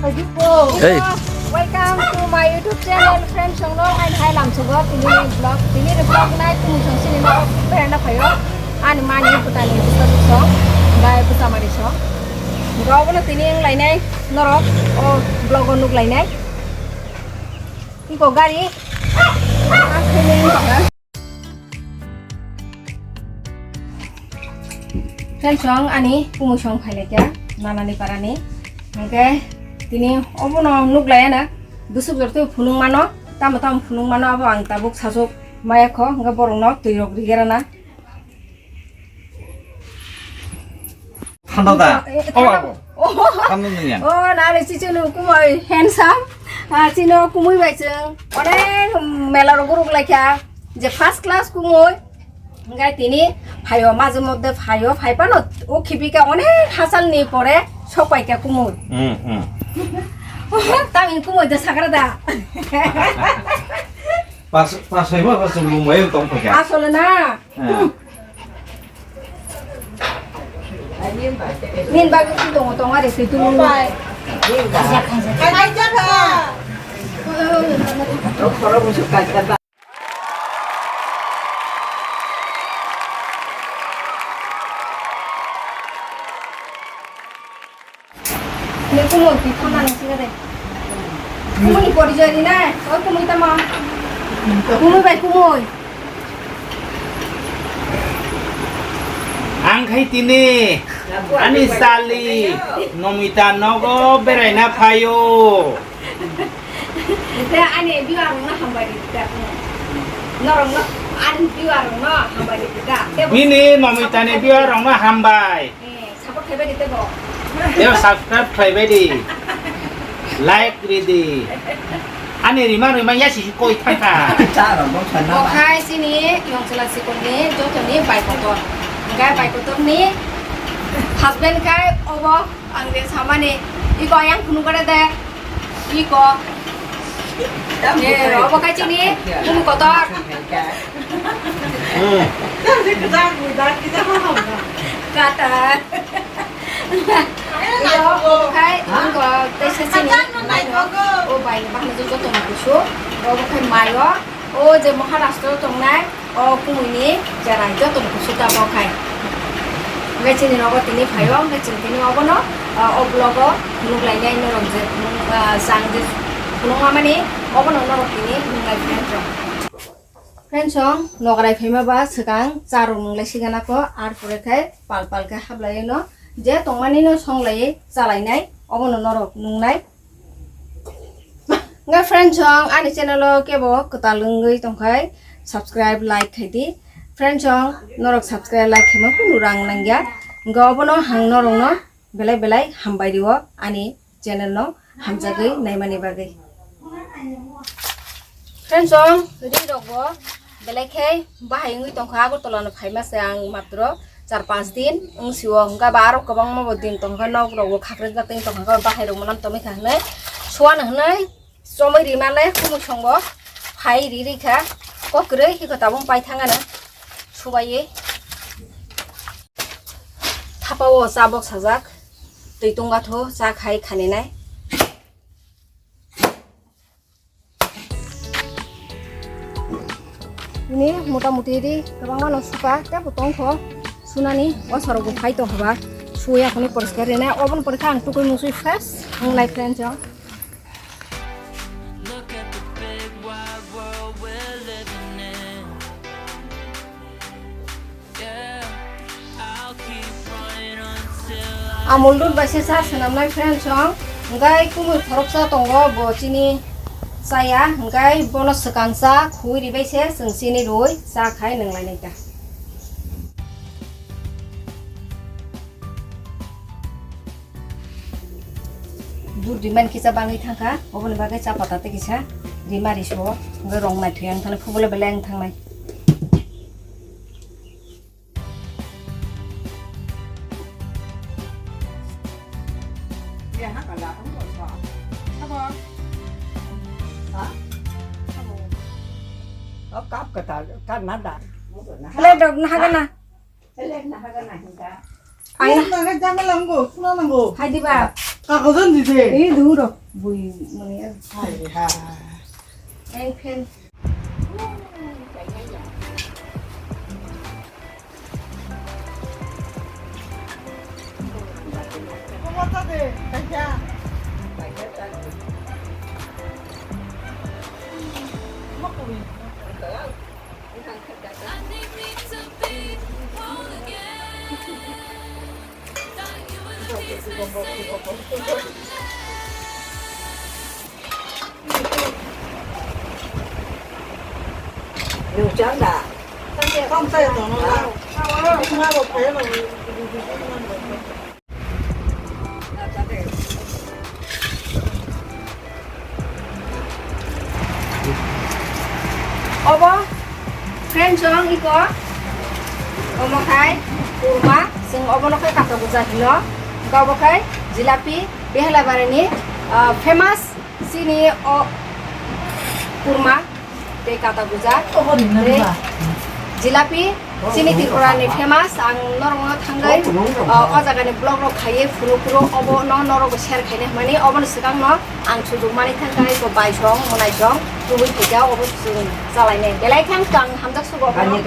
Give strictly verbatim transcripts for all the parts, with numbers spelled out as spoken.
Hey. Welcome to my YouTube channel, friends. Songno ain hai lamsugo tini vlog, tini vlog nai tini song sini no berana phayo. Ani mani putani busa song, dai busa mari song. Gawno tini ang lainai norok o vlog o nuk lainai. Iko gari. Friends, ang ani kumui song phailaikha nanani parani. Hingke tini obono nuklaiya na, bwswk jorto phunuk mano, tamo tamo phunuk mano, abo ang tabuk sasuk maya kho, hingke borokno twi rok rigerana. Thanda da. Eh, oh, thanda. Oh. Thanda nung yang. Oh, nare chichinu kumui handsome. Ah, chino kumui bai chwng. Onek mela rok guruk laikha. Je first class kumui. Hingke tini phaio, maje modde phaio, phaipano o khibika onek hasalni pore sokpaikha kumui. Hmm, hmm. Tamni kumui de sagra da. Pas, pas hai mo, pas mo mo tong phaikha. Asole na. Hmm. Nin bagwi si tongo, tongo ari si tulu. Bai. Bai jaga. Ni kumui twi thangna nang sika de. Kumui ni porijoy rinai, oi kumui tamo. Kumui bai kumui. Ang khai tini ani sali Nomita nogo beraina phaio. Te ani viewer rokno hambai di ta. Norokno ani viewer rokno hambai di ta. Nini Nomita ni viewer rokno hambai. Eh, support khlaibai di tebo. Tebo subscribe khlaibai di. Like ridi. Ani rima rima ya sisi koi thangkha. Cha rok bong sana. Okhai sini yong chwla sikon ni joto ni bai kotor. Hingkhe bai kotor ni husband khai obo ang de samani iko yang phunuk kare de. Iko. Eh, obo khai chini phunuk kotor. Hmm. Kata. Ito, obo khai, ang bo teisa chini, o bai, bahai joto no kusu, obo khai mayo, o je Maharashtra tongnai, o kumui ni chera joto no kusu ta bo khai. Hingke chini nogo tini phaio, hingke chini tini obono, ah, o vlog o phunuk lainai norok je phunuk, ah, chang je phunuk mamani, obono norok tini nunglai friend rok. Friends song, nograi phaima ba swkang cha rok nunglai sigana ko, ar pore khai pal pal khe hablai no, je tongmani no songlai chalai nai, obono norok nungnai. Nga friends song, ani channel o kebo kwtal wngwi tongkhai, subscribe, like khai di. Friends song, norok subscribe, like khaima kunu rang nangya. Nga obono hang norok no belai belai hambai rio ani channel no hamjagwi naimani bagwi. Friends song, ri rok bo belai khe bahai wngwi tongkha, Agartala no phaima se ang matro char panch din wngsio, hwnkha ba aro kwbangma bo din tongkha, nok rok bo khakrijak tei tongkha, bahai rok manam tongwi kha hwnwi suan hwnwi chomwi rima le kumui song bo phai ri ri kha, kok kwrwi hiko tabung pai thang ano subaiwi. Thapa o cha bok sajak, twi tungga tho cha khai khani nai. Ni mota muti ri kwbangma no suka, tei bo tong kho sunani, o sorok bo phai tong kha ba, suya khani poriskar rinai, oboni pore khe ang tukui musui fresh wngnai friends o. Amul dud bai se cha swnamnai friends song, hwnkhe kumui khoroksa tongo, bo chini chaya, hwnkhe bono swkang cha khui ribai se chwng chini rwi cha khai nwnglainai ta. Dud rimani kisa bangwi thangkha, oboni bagwi cha pata tei kisa rima riso, hwnkhe rong naithok yang thani phubole belai ang thangnai. Plate rok nahagana. Ang nahagana hinka. Ang nahagana, jangan langgo, suna langgo. Hai diba? Kakojan di de. Ei duro. Bui mani. Hai ha. Ei phen. Nung chang da. Tong chai tong no la. Ma bo phai no. Obo friends song iko. Omo khai kurma, sing obo no khai kata buja hino. Obo khai jilapi, Behelabari ni, ah, famous. Chini o kurma tei kata buja tei jilapi chini Tripura ni famous. Ang norokno thangwi o, o jaga ni vlog rok khaiwi phuru phuru obo no norok bo share khaina hwnmani. Obo ni swkang no ang sujuk mani thangkha iko bai song mwnai song tubui khaikha obo chwng chalainai belai khe ang hamjak sugo obo no.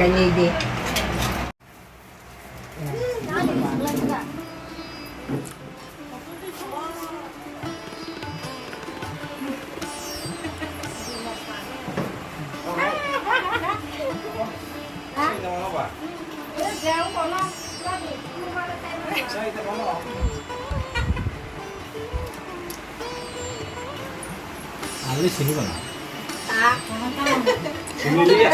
Alai sini bana. Sini dia.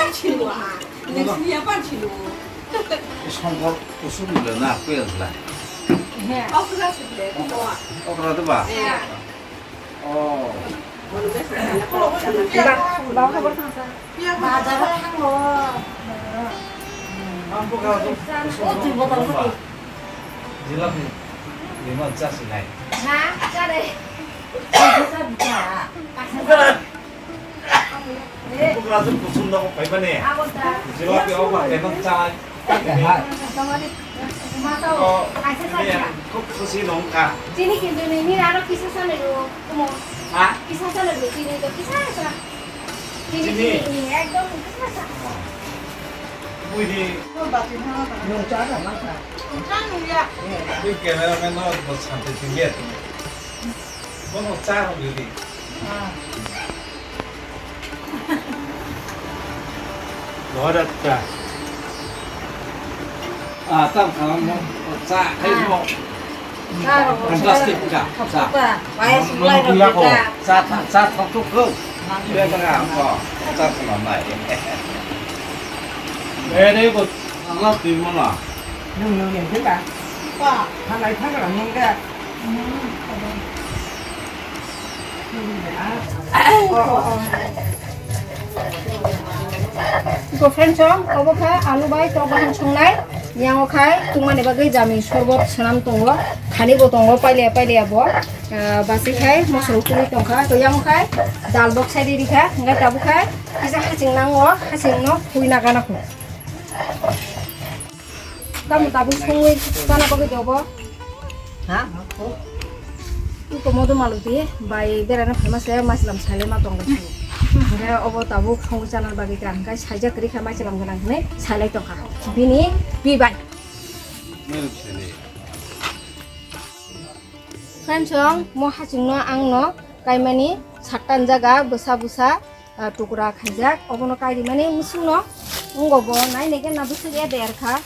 Songkor kusuk ni le na kuya sila. Okra sih le. Okra tu ba? Oh. Ba, ba, ba, ba, ba. Bazar o thango. Ang buka tu kusuk. O twi botol ba. Jilapi lima cha sinai. Ha, cha de. Cha buka. Buka. Buka tu kusum da ko pai bane. Jilapi o ba tenang cha. Hai. Oh, ini yang kok susi nongka. Chini kintu ni, ni aro kisa sana dulu. Kumo. Ha? Kisa sana dulu, chini to kisa sana. Chini, chini? Chini, ekdom kisa sana. Wih di. Nung cha na, nung cha. Nung cha nung ya. Ini cameraman no, no santai tinggi. Bono cha hong yudi. Ah. Bohot accha. Ah, tam khalam mo. Cha khai mo. Cha ro. Fantastic cha. Cha. Pai supply ro cha. Cha tha, cha thok thok ko. Be ka ko. Cha khalam nai. Be de ko. Ang la twi mo la. Nung nung ni ka. Pa. Thanai thang ra nung ka. Iko friends song, obo kha alu bai tok bahan songnai. Yang o khai tungmani bagwi jami sorbot swnam tongo. Khani bo tongo, pailiya pailiya bo. Ah, basi khai mosoro tuli tongkha. To yang o khai dal bok sai di kha. Ngai tabu khai kisa haching nango, haching no hui na gana kho. Tamo tabuk songwi chana bagwi dobo. Ha? Iko modo maluti bai berana phaima se maslam saile ma tongla. Hingke obo tabuk songwi chana bagwi ka hingke saijak kwrwi kha maslam gwnang hinwi sailai tongkha. Bini pi bai. Friends song, mo hachingno angno kaimani sattan jaga bwsa bwsa, ah, tukra khaijak. Obono kairi mani musukno wnggo bo nai nai khe na bwswk ya der kha.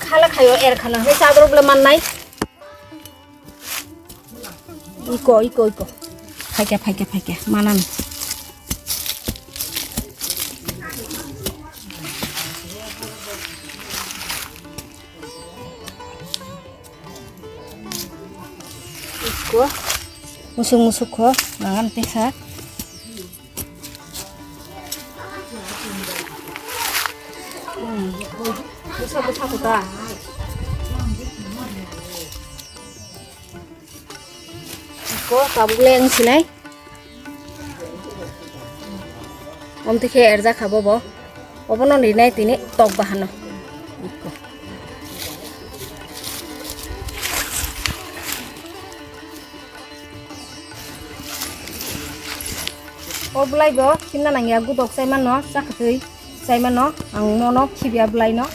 Khala khayo er khana hwnwi chador bole mannai. Iko, iko, iko. Phaikya, phaikya, phaikya. Manani. Iko. Musuk musuk kho, nangan tesa. Hmm. Busa busa kho ta. Ko tabuk le ang sinai. Omtwi khe erjak kha bobo. Obono rinai tini tok bahano. Iko. O bwlai bo khimna nangya, gudok chai mano, chakwtwi chai mano, ang mono khibya bwlai no.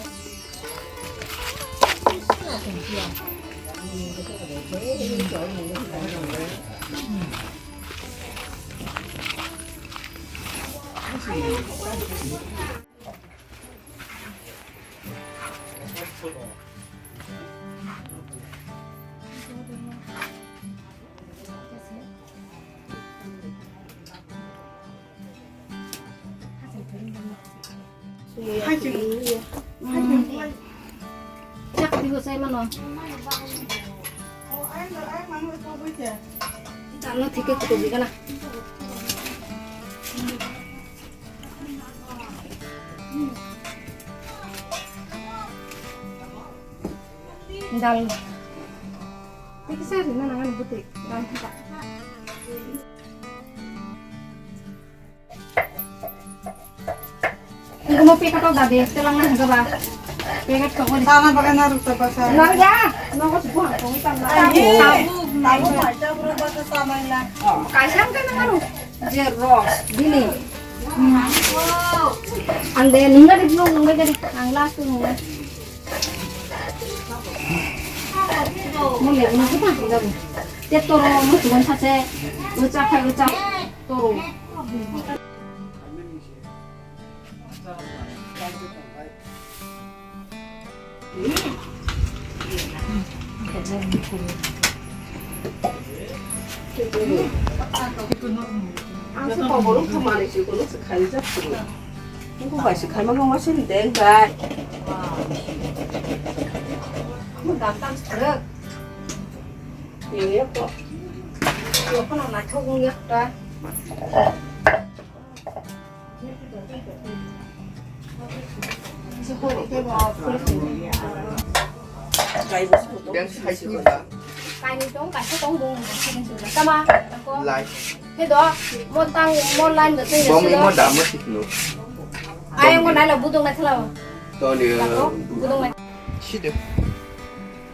Dal. Tikisa rina nangan butik. Dal kita. Ini mau packet tok dadi, telang na hingga ba. Packet tok ni. Sana pakai naru tu pasal. Naru ya. Naru si buang tok ni tangga. Tabu, tabu macam berubah ke sana lah. Kaisang kan naru. Jeros, bini. Ande ninga di belum nunggu jadi nangla tu nunggu. Mo le mo kita kita bu. Te toro mo tuan sace, mo capai mo cap toro. Ang sa paborok thamanai se kono se khaijak se. Nokho bai se khaima nokma se deng bai. Mo dam tam se. Yang ya ko. Yo kono naithok wng ya ta. Kainwi tong, kaisa tong, bung, bung, bung, bung. Tama, tangko. Lai. He do, mo tang, mo line do twi. Bom imo da mo sikno. Ayang mo naila budung na thala. Toni. Tangko, budung na. Side.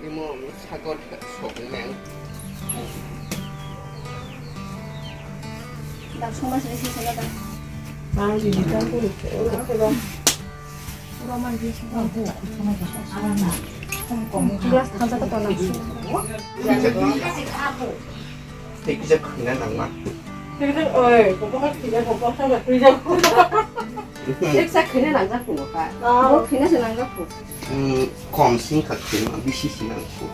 Imo sakot sok nang. Dak soma sini sini sini dak. Glass thansa ka tona. Tei kisa khwina nangma. Oi, kisa khwina nangjak phunukha. Bo khwina se nangjak phu. Kom sing kha khwina, bisi sing nang phu.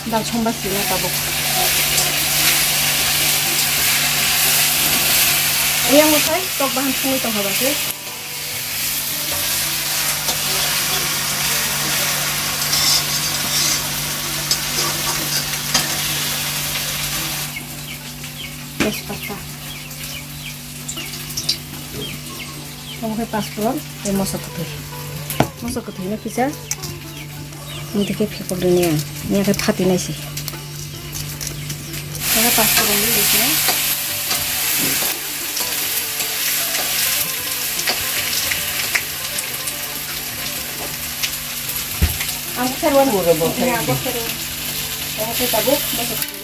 Dal songba sila tabuk. Yang mo sai tok bahan songwi tong haba se. Tejpata. Omo khe pasporon tei moso kwthwi. Moso kwthwino kisa. Omo khe phikok rini ang. Omo khe phati naisi. Omo pasporon rini khe. Ang bwsarwani. Omo khe tabuk moso kwthwi rini khe.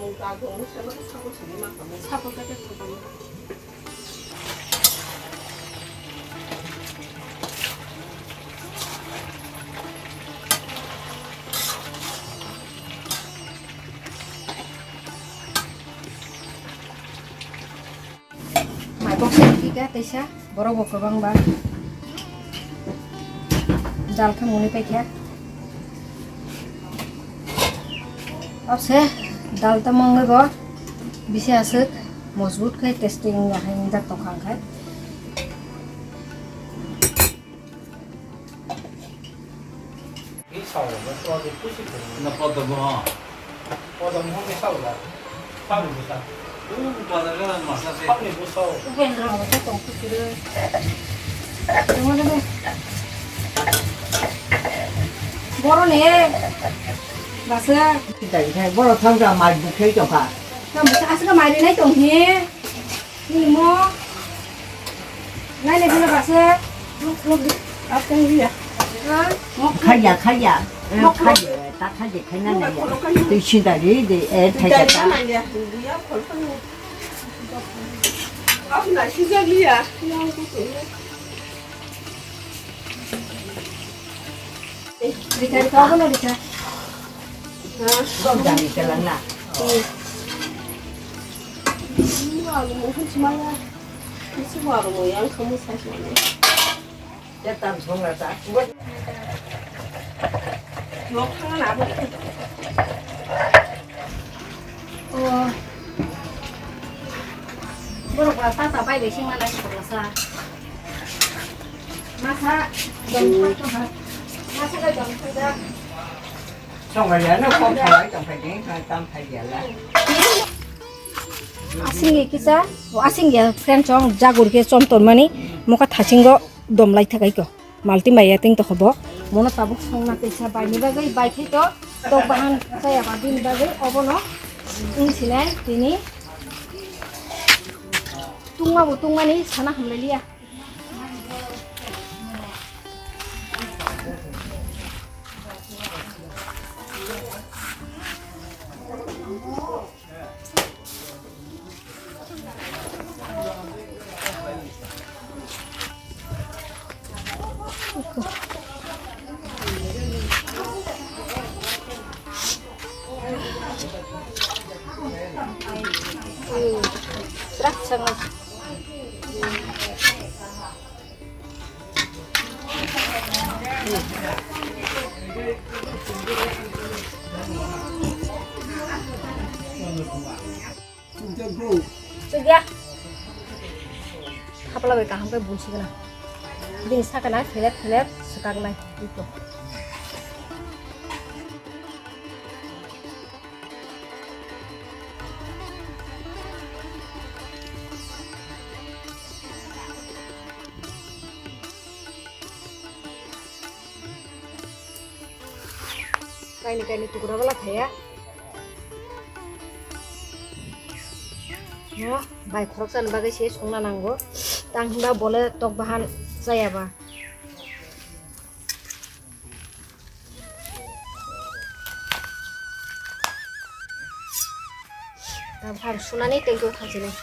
Mai boksa khe teisa, borok bo kwbang ba. Dal khe muni paikha. Obse dal ta mangwi bo bisi aswk mojbut khai testing ya hai jak tong kha khai. Na podom ho. Podom ho ke sao da. Sao ni busa. U bazar ga masa se. Sao ni busa. Uben rong ta tong khe kire. Tong de. Boro ne. Basa. Kita kita boro thang ja mai bu khei tong kha. Tam basa asga mai nai tong he. Nini mo. Nai le bula basa. Luk luk. Apa yang dia? Ha? Mo khaya khaya. Eh, khaya, ta khaya khaina na ya. Tu sida ri de, eh, thai ta. Apa nak sisa dia? Yang tu tu. Rika, rika, apa nak rika? Ha? Kau jangan jalan lah. Hmm. Ini malu mungkin semuanya. Ini semua rumah yang kamu saya semuanya. Ya, tam song lah, tak. Nok tangan apa? Oh. Borok ba ta ta bai de sing manai khorla sa. Masa dong thak to ha. Masa ga dong thak da. Song ga ya no kom thai tong phai de, tam phai ya la. Asing ye kisa, o asing ya friend song jagur ke chom ton mani moka thasing go dom lai thakai ko. Malti maya ting to khobo. Mono tabuk songna teisa baini bagwi bai khai to tok bahan chaya ba bini bagwi obono wng sinai tini tungma bo tungmani sana hamlailiya. Chukya. Khapla bai kaham khe bunsi gana. Bini saka na phelet phelet swkak nai. Kaini kaini tukra bala thaya. No, bai khoroksa ni bagwi se songna nango. Tang hinba bole tok bahan chaya ba. Tam ham sunani tengko thangsinai.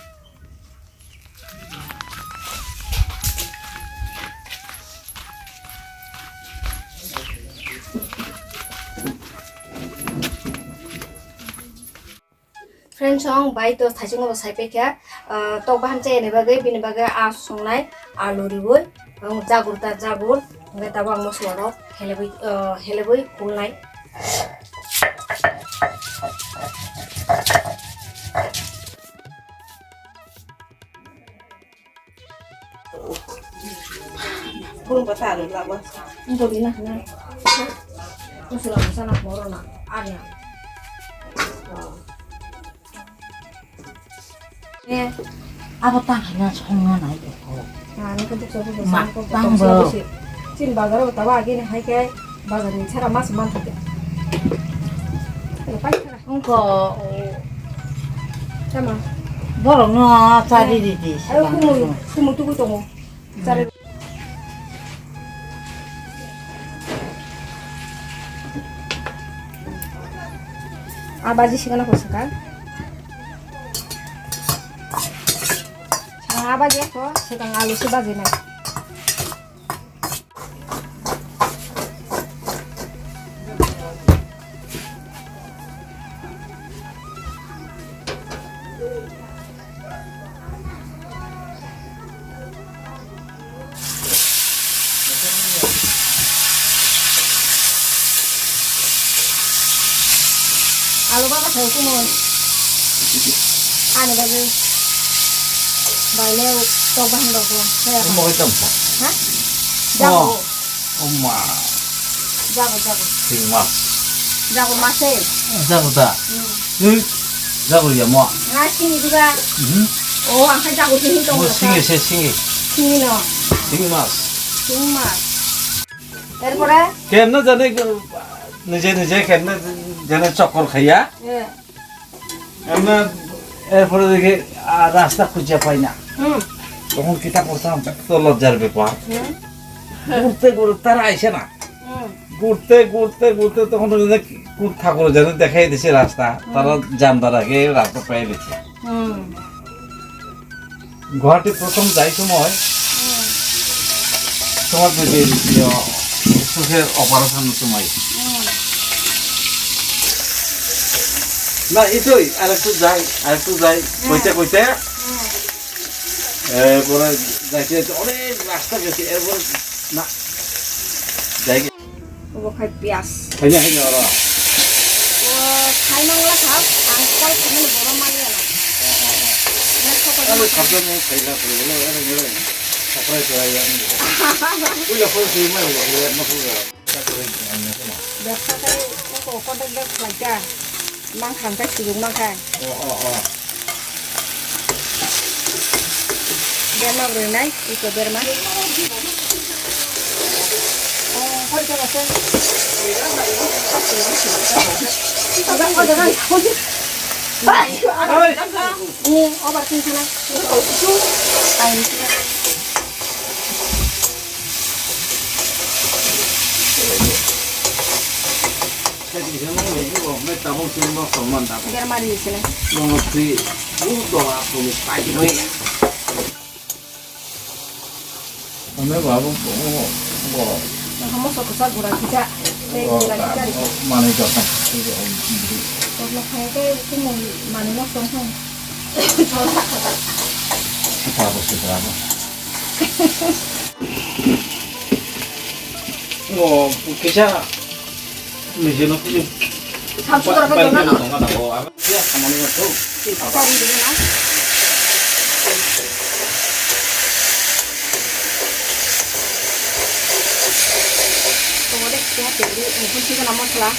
Friends, ang bai to thaichungo bo sai paikha, ah, tok bahan chayani bagwi, bini bagwi a songnai alu riwi, ang jagur ta jagur, hwnkhe tabuk ang mosla rok helebwi, ah, helebwi hulnai. Kurung kata ada lawan. Enggak dina na. Kusura sana corona ada. Eh, abo ta hanya songna nai ko. Nah, ini kan tuh sobo Ma, sobo tang sobo bo. Chin bazar tawa agi ni hai kai bazar ni chara mas man thake. Pai. Wngkha, o, tama, borokno chari ridi. Ayo, silang kumu, kumu. Kumu tugui tongo. A baji sigana ko saka. Aba je ko, sekang alu se bajinai. Alu baba sao kumui. Ani bagwi. Baile tok bahan rok bo. Omo hai tamo. Ha? Jago. Oh. Oma. Jago, jago. Sing mas. Jago mase. Jago da. Hmm. Hmm. Jago ya mo. Nga sini juga. Hmm. Oh, angka jago sini tong. Oh, sini se sini. Sini no. Sing mas. Sing mas. Erpore? Kemna jane, nije nije kemna jane chokor khaiya. Eh. Emna erpore dekhe, ah, rasta khujya paina. Hmm. Tokhon kita kortam, to lojjar bepar. Hmm. Ghurte ghurte tara aise na. Hmm. Ghurte ghurte ghurte tokhon jane kur thakur jane dekhai dise rasta. Hmm. Tara jandara ke rasta pai dise. Hmm. Guwahati prothom jai somoi, hmm, tomar bebe, yo, sukher operation somoi. Hmm. Na, itoi, arektu jai, arektu jai, hmm, koite, koite. Hmm. Eh, pore jaite, jaite, onek rasta gesi, erpore, na, jai. Obo khai piyaj. Haino, haino, oro. O khai mangla kha, ang kol khaimani borom mani ala. Oh, oh, oh. Ani sabjak mung khaila khaila, ero, ero. Saprai khaila, ero. Puila phone sui mai, ero, ero. Bebsa khai, ko, ko, contact bebsa khaika. Mang kham khai sujung mang khai. Oh, oh, oh. Berma bwrwi nai, iko berma. Oh, hor jaga se. Oi. Ni, obar kin sana. Ai. Berma ri sini. Ane babu, bo, bo. Nang kamu sok kesak gura kita. Tei gura kita. Mane jatah. Sok nak kaya ke itu mau mane mau song song. Kita apa sih berapa? Oh, kisah. Nijino kuju. Samsung bai khe tongna nango. Ang ya samani ya to. Kari dulu na. Tunggu deh, ya, jadi ini pun sih kena masala.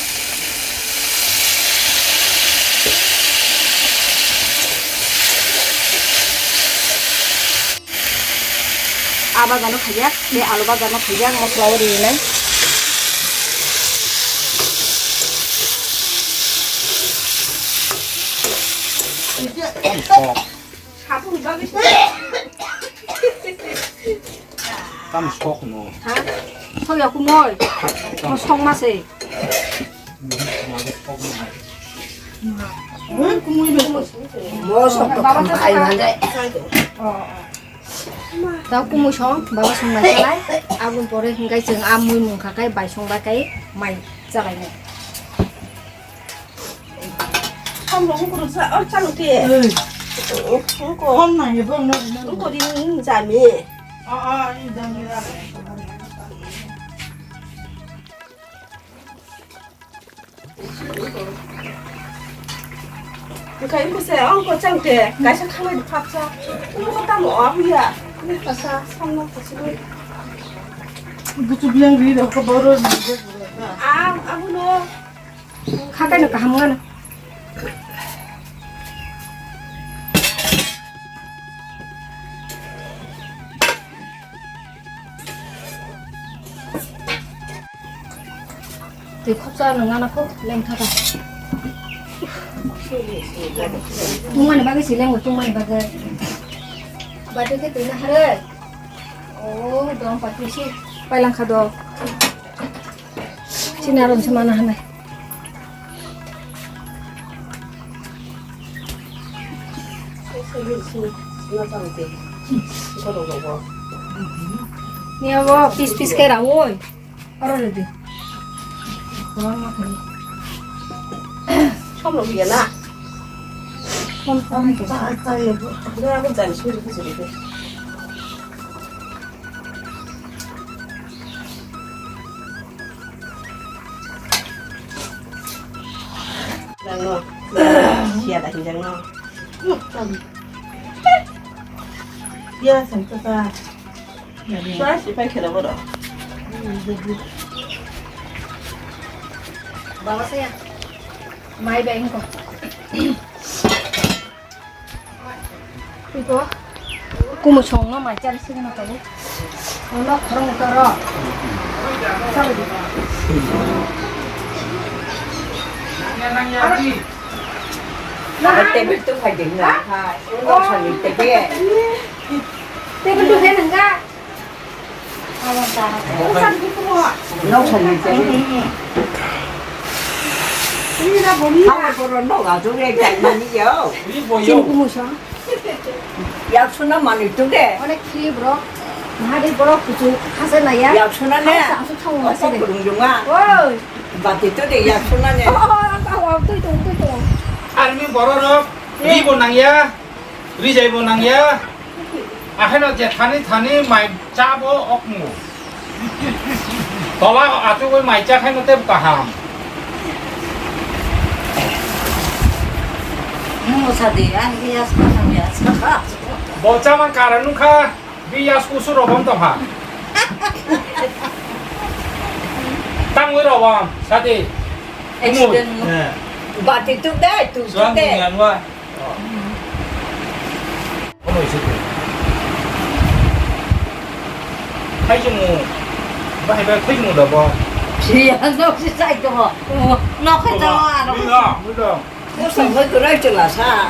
A baja no khaijak, tei alu baja no khaijak, mosla o rinai. Tam sok no. Ha? Sok ya kumoi. Mo sok ma se. Mo sok to kam ai mande. Oh, oh. Tao kumui song, baba song nai chalai. Aboni pore hingkai chwng a mui mung kha kai bai song bai kai mai chalai nai. Ham rong kurung sa, oh, chaluk ti. Ei. Ungko. Ham nang ye bang no. Ungko di jami. Ah, ah, ini jami ra. Bukai busa ang ko chang te, kaisa khanai phapsa. Ulo ko tamo a huya. Ni phasa samno phasi. Buchu biang ri da ko baro ni. Ah, abuno. Khakai no kaham ngana. Twi khopsa no ngana kho lengtha kha. Tungmani bagwi si lengo, tungmani bagwi. Bati khe twi na hare. Oh, dong pati si pailang kha do. Sini aron se mana hanai. Ni abo pis pis khe raui. Oro redi. Som rok ya na. Som, som. Abo jani suri suri. Jangno. Siya da jangno. Ya, sangkasa. Suara si pai khela bodo. Baba saya. Mai bai ko. Iko. Kumu song no mai chari sini na tabu. Ono khorong toro. Sabu. Table tu khai ding na. Ha, ulo sani table. Table tu khai nang ga. Ulo sani table. Ini na boni. Ha, boro no ga tu re kai mani yo. Sini kumu song. Yak suna mani tu de. Onek free bro. Mahari bro kuchu khasa na ya. Yak suna ne. Khasa asu thang ma se de. Kurung junga. Oi. Bati tu de yak suna ne. Oh, oh, oh, oh, tui tu, tui tu. Army bororok, eh, ribo nangya, rijaibo nangya. Akheno je thani thani mai chabo okmu. Tola achugwi mai cha khaino tebo kaham. Nung sadi, ang bias kaham ya. Bo chaman karan nukha. Biyas kusu robam tongha. Tangwi robam, sadi. Accident mo. Eh. Bati tuk dai, tuk tuk dai. Suang yang wa. Kono isi tu. Khai jumu. Bahai ba khai jumu da bo. Siya no si sai to. No khai to aro. Mui no, mui no. Bwswk hoi kwrwi chwla sa.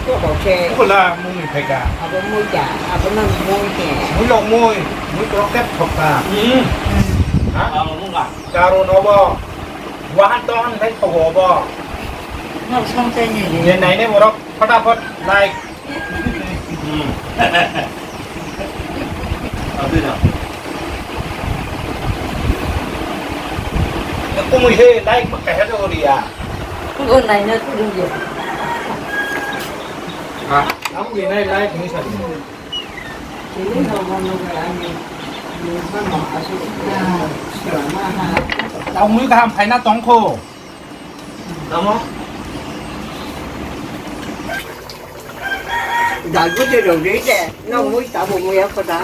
Kokok khe. Bwla mungni phaika. Abo mui da, abo nang mui khe. Mui lok mui, mui korok tep thokka. Hmm. Ha? Abo mungka. Karo nobo. Wahan tohan khai thogo obo. Nang song chai ni. Je naine borok phataphot like. Hmm. Abina. Kumui he like ma kaisa do riya. Go naina tulu ya. Ha, aku ni nai like ni sa. Tau mui kaham phaina tongkho. Tamo? Dalbo de rong de de. No mui tabo mui ako da.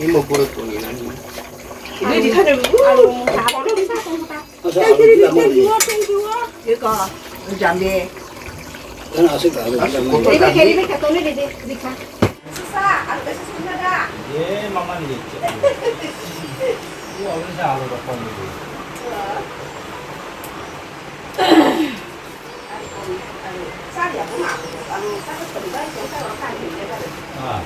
Imo boro toni na ni. Ini di sana. Alu, alu, alu. Asa alu dia mau ni. Iko, jambi. Kan asik alu dia mau. Ini kiri, ini kiri, ini di, di kan. Susah, alu kasih susah dah. Ye, mama ni. Ini orang sa alu rokok ni. Ah.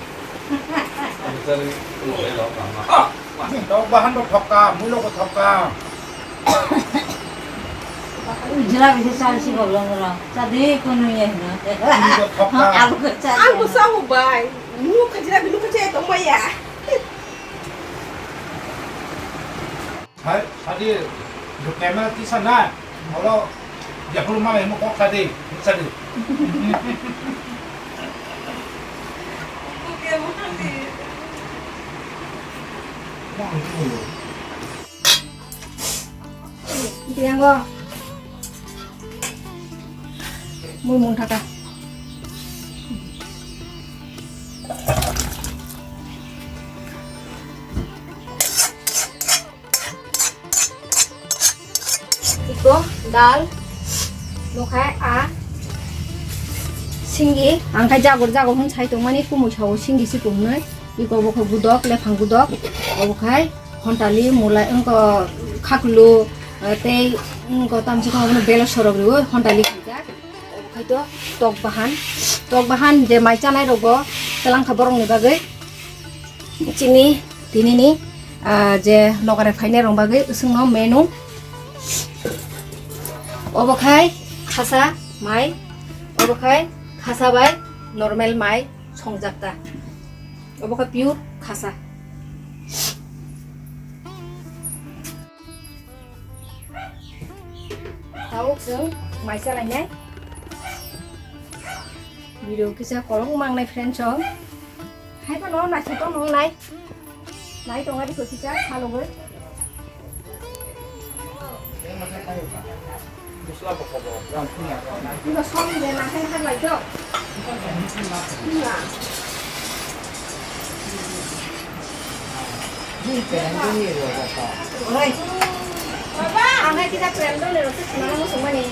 Tok bahan bo thokka, mulo bo thokka. Jila bisa sal si bolong ro. Sadi kunu ye na. Mulo thokka. Alu kecil. Ang bisa ubai. Mu kecil, mu kecil itu mah ya. Hai, sadi, dukema tisa na, olo, yapuru ma emo kok sadi, sadi. Tiang go. Mui mung thaka. Iko dal, nokhai a singi, ang khai jagor jagor hwn sai tongmani kumui sao singi si kumnoi, iko bo khe gudok, lephang gudok, obo khai hontali, mulai, wngko khaklu, eh, tei wngko tamsi khe obono belo sorok riui hontali khaijak. Obo khai to tok bahan, tok bahan je mai chanai rogo telangkha borokni bagwi. Chini tinini, ah, je nokare phainai rok bagwi usungno menu. Obo khai Khasa mai, obo khai khasa bai normal mai songjak ta. Obo khe pure khasa. Tabuk chwng mai chalainai. Video kisa kolok mangnai friends o. Hai phano naisingtong wngnai. Nai tong ari kisa salogwi. Ibo song de na hai hai lai do. Ibo. Oi. Baba, ang hai kita friend do le ro se sima mo sumani.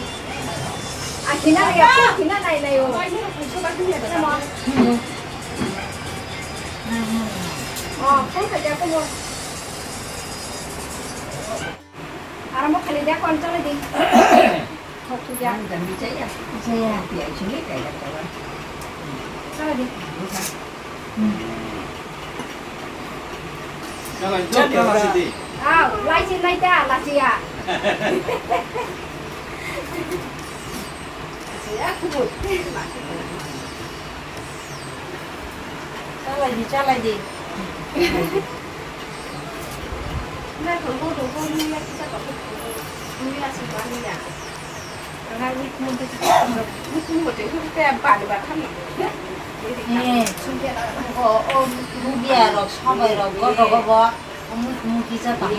A kina ya, kina nai nai o. Sama. Oh, phone khaja ko mo. Aramo khali dia kon chale di. Khok tu dia. Ang dami chaya. Chaya. Dia chini kaya kawan. Chale di. Chale, chale, chale, chale. Ah, lai si lai ta, lai si ya. Chaya kubur. Chalai di, chalai di. Eh, o, o, rubia rok, sabai rok, godo gobo, omo, omo kisa tong.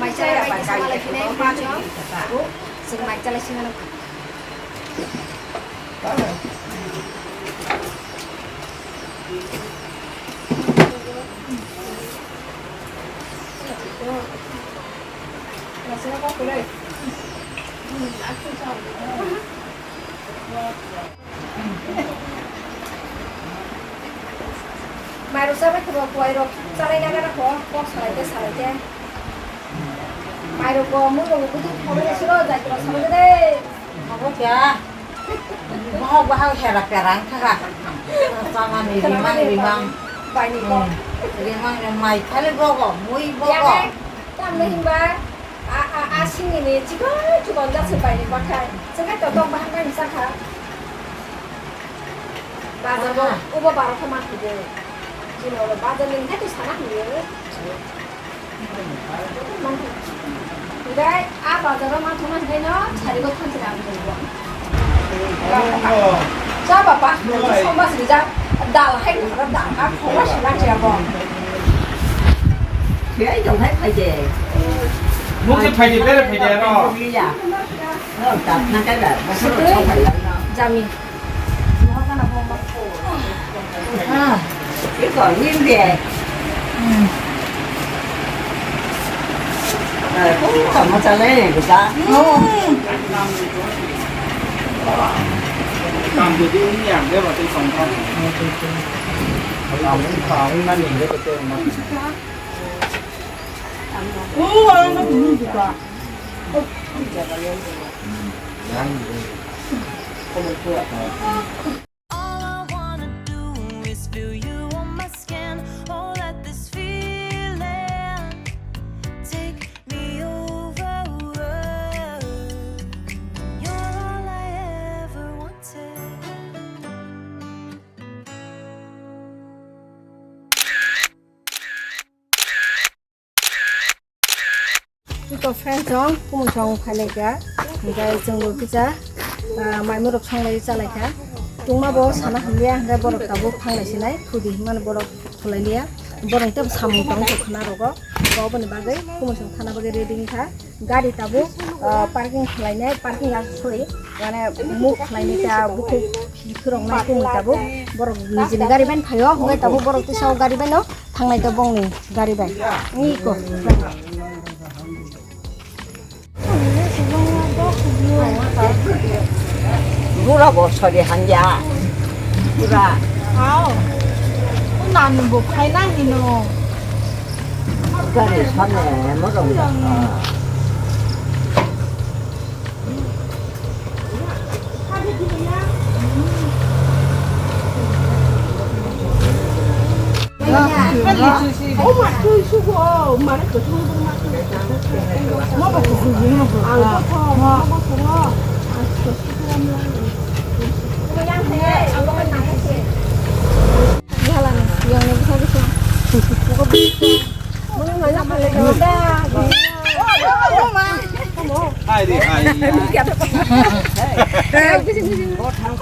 Mai chalai, mai chalai, mai chalai. Chwng mai chalai singano. Mairok chabai khe bo kuairok chalai nagana kho, kok salai khe, salai khe. Mairok bo mui rok budu thoro siro jai khe salai khe de. Abo kya? Bahok bahok hera pera wngkha. Tamani rimang rimang. Baini kok. Hmm. Rimang rimang mai khali bogo, mui bogo. Tamni hinba a, a, a singni ni chikon chikon jak se baini bakhai. Sekai to tok bahan kai sakha. Bazar bo ubo baro khe ma thide. Chini oro bazar ni hai to sana hinwi. Hinkhe a bazaro ma thangna hinkhe no sari bo thanse rang tong bo. Cha bapa, somba sini ja, dal hai ko dal ha khoma sina cha bo. Thai dong hai phai de. Mukhe phai de, bere phai de ro. Ro, dap na ka da, ba so phai la no. Jami. Ah, iko, hindi eh. Hmm. Eh, kung kamu cale, kita. Oh. Oh, ano, hindi ka. All I wanna do is feel you on my skin. Oh, let this feeling take me over. You're all I ever wanted. Iko friends rok, kumui song phailai kha. Hinkhe chwng bo kisa, ah, maimui rok songlai chalai kha. Tungma bo sana hamya, hinkhe borok tabuk thanglai sinai, khudi hinmani borok khulai liya. Borok tei samung tong kha khna rogo. Bo boni bagwi kumui song thana bagwi ready wngkha. Gari tabuk, ah, parking khlainai, parking ah, sorry, mane move khlainai ta bukhuk phiroknai kumui tabuk. Borok nijini gari bai phaio, hinkhe tabuk borok tisa o gari bai no. Thangnai to bongni gari bai. Ni ko. Bura bo sori hanja. Bura. Aw. Nanu bo khaina hino. Gari sone mo dong. Hai de, hai.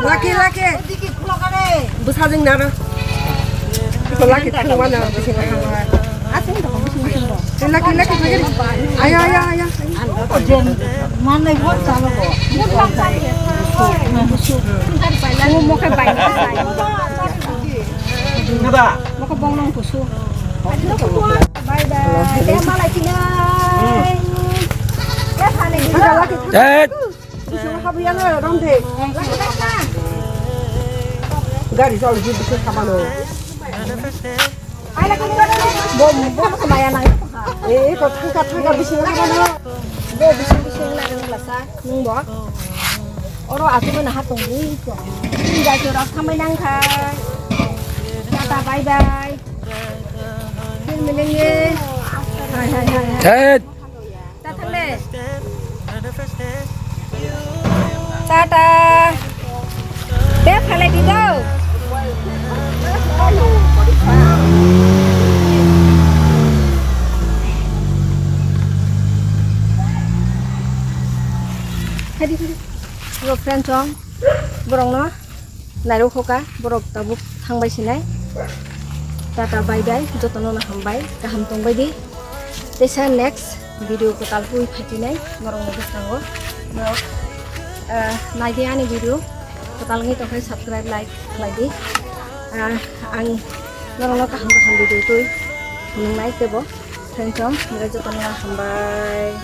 Laki, laki. Bwsajwk naro. Laki thangma na bisingo thangma. Laki, laki, laki. Aya, aya, aya. Manai bo chalo bo. Mo mo khe bai. Mo khe bonglong kusu. Bye bye. Tei malai kina. Tei phane. Bising habuya na ram the. Gari choli di bising habano. Bom bom kemaya nang. Eh, ko thangka thangka bising habano. Bo bising bising na nang lasa. Nung bo. Oro aku mana hatong ni ko. Tinggal jorok sampai nang khai. Tata bye bye. Phir milenge. Hai hai hai hai. Hey. Ta thang de. Tata. Be phalai di go. Hadi hadi. Yo friend chong. Borok no. Nairok hoka borok tabuk thangbai sinai. Tata bye bye, jotono no hambai, kaham tongbai di. Teisa next video kwtal pui phatinai norok no bwskango. Norok, ah, naidi ani video kwtal wngwi tongkhe subscribe, like khlai di. Ah, ang norok no kaham kaham video twi phunuknai teibo. Thank you, jotono hambai.